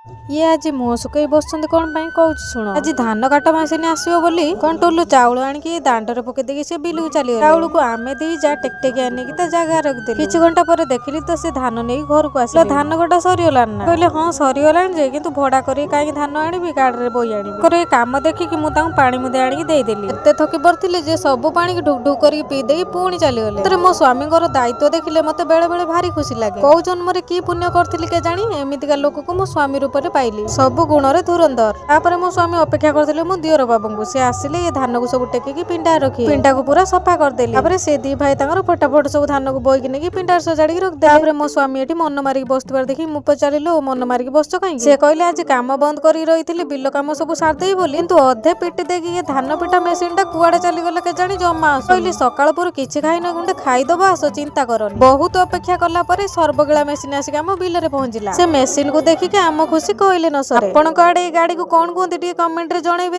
ଇଏ ଆଜି ମୁହଁ ଶୁଖେଇ ବସିଛନ୍ତି କଣ ପାଇଁ, କହୁଛି ଶୁଣ। ଆଜି ଧାନ କାଟା ମେସିନ ଆସିବ ବୋଲି କଣ୍ଟ୍ରୋଲରୁ ଚାଉଳ ଆଣିକି ଦାଣ୍ଡରେ ପକେଇ ଦେଇକି ସେ ବିଲକୁ ଚାଲିଗଲେ। ଚାଉଳକୁ ଆମେ ଦି ଯା ଟେକଟେକିଆ ନେଇକି ତା ଜାଗା ରଖିଦେଲୁ। କିଛି ଘଣ୍ଟା ପରେ ଦେଖିଲି ତ ସେ ଧାନ ନେଇକି ଘରକୁ ଆସିଲେ। ଧାନ କଟା ସରିଗଲାଣି ନା? କହିଲେ ହଁ ସରିଗଲାଣି ଯେ, କିନ୍ତୁ ଭଡା କରିକି କାହିଁକି ଧାନ ଆଣିବି, ଗାଡିରେ ବୋହି ଆଣିବି। ତାଙ୍କର ଏ କାମ ଦେଖିକି ମୁଁ ତାଙ୍କୁ ପାଣି ମୁନ୍ଦେ ଆଣିକି ଦେଇଦେଲି। ଏତେ ଥକି ପଡିଥିଲେ ଯେ ସବୁ ପାଣିକି ଢୁକ ଢୁକ କରିକି ପିଇ ଦେଇକି ପୁଣି ଚାଲିଗଲେ। ସେଥିରେ ମୋ ସ୍ୱାମୀଙ୍କର ଦାୟିତ୍ୱ ଦେଖିଲେ ମତେ ବେଳେ ବେଳେ ଭାରି ଖୁସି ଲାଗେ। କୋଉ ଜନ୍ମରେ କି ପୁଣ୍ୟ କରିଥିଲି କେଜାଣି, ଏମିତିକା ଲୋକକୁ ମୁଁ ସ୍ୱାମୀ ରୂପରେ ପାଇଲି। ସବୁ ଗୁଣରେ ଧୁରନ୍ଧର। ତାପରେ ମୋ ସ୍ୱାମୀ ଅପେକ୍ଷା କରିଥିଲେ ମୋ ଦିଅର ବାବୁଙ୍କୁ। ସେ ଆସିଲେ, ଏ ଧାନକୁ ସବୁ ଟେକିକି ପିଣ୍ଡା ରଖି ପିଣ୍ଡାକୁ ପୁରା ସଫା କରିଦେଲି। ତାପରେ ସେ ଦି ଭାଇ ତାଙ୍କର ଫଟାଫଟ ସବୁ ଧାନକୁ ବୋହିକି ନେଇକି ପିଣ୍ଡାରେ ସଜାଡିକି ରଖିଦେଲେ। ତାପରେ ମୋ ସ୍ୱାମୀ ଏଠି ମନ ମାରିକି ବସିଥିବାର ଦେଖି ମୁଁ ପଚାରିଲି, ଓ ମନ ମାରିକି ବସିଛ କାହିଁକି? ସେ କହିଲେ, ଆଜି କାମ ବନ୍ଦ କରିକି ରହିଥିଲି ବିଲ କାମ ସବୁ ସାରିଦେବି ବୋଲି, କିନ୍ତୁ ଅଧେ ପିଟି ଦେଇକି ଏ ଧାନ ପିଟା ମେସିନ ଟା କୁଆଡେ ଚାଲିଗଲା କେଜାଣି, ଜମା ଆସୁନି। କହିଲି, ସକାଳ ପରୁ କିଛି ଖାଇନ, ଗୁଣ୍ଡେ ଖାଇଦବ ଆସ, ଚିନ୍ତା କରନି। ବହୁତ ଅପେକ୍ଷା କଲା ପରେ ସର୍ବଗିଳା ମେସିନ ଆସିକି ଆମ ବିଲରେ ପହଞ୍ଚିଲା। ସେ ମେସିନ କୁ ଦେଖିକି ଆମ ଖୁସି କହିଲେ ନ ସରେ। ଆପଣଙ୍କ ଆଡେ ଏଇ ଗାଡିକୁ କଣ କୁହନ୍ତି, ଟିକେ କମେଣ୍ଟ ରେ ଜଣେଇବେ।